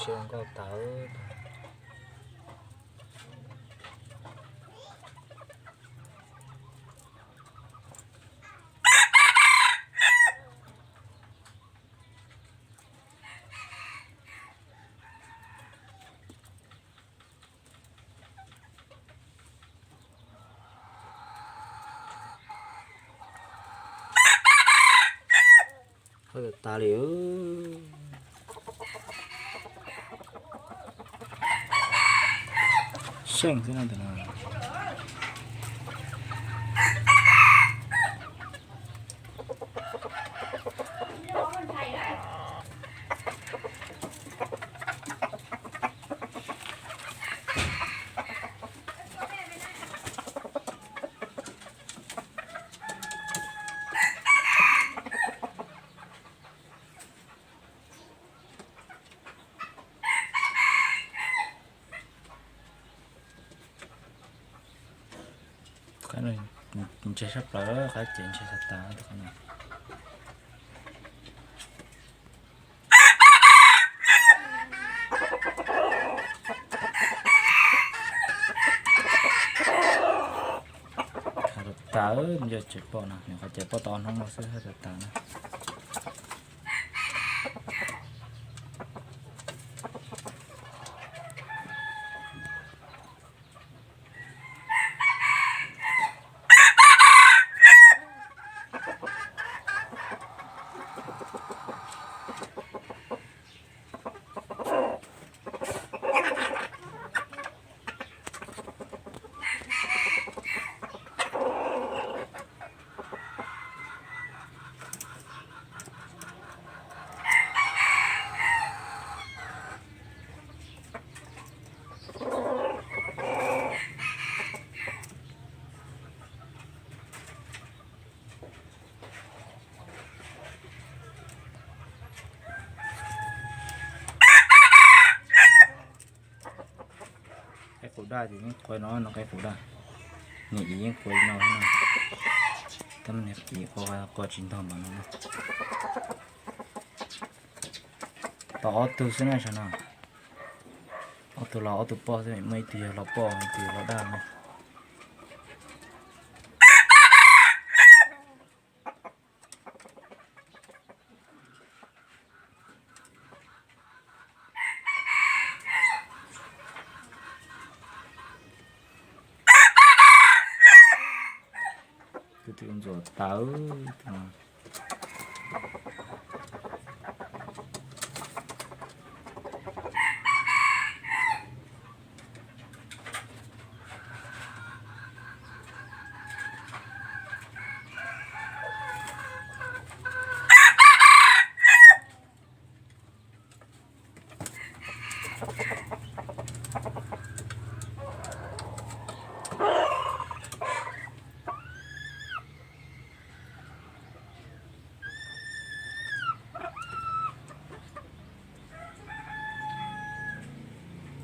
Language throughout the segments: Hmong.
Siab nkauj tawv. Qhov tas tas li. Seej xwb na tus no. Qhov no ntseg sab plaws, qhov ces ntseg tas tas tus qhov no. Hais tas tas, yog tsis pom no, nws qhov ces pom tau hnub no xwb, hais tas tas na. Qaib qus daj ces yeej quav no, no qaib qus daj. Niam txiv yeej quav no no. Tab sis niam txiv quav, quav tsis ntog npaum no na. Tau ob tug xwb na saum no. Ob tug los ob tug poj xwb, muaj ib tug yog los poj, ib tug yog los daj na. Tus twg ntxuav tawv.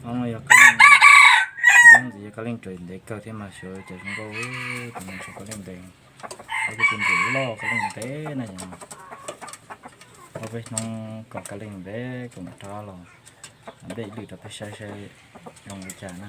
Ob no yog kab leej, ob peb hnub ntxiv yog kab leej raws ntev kawg thiab mas xyov cas zoo nkauj, tus no tsis kab leej ntev. Ob peb hnub ntxiv loj kab leej ntev na yom. Ob peb hnub kom kab leej ntev kom rov los nplej lwj rau peb saib saib zoo li cas na.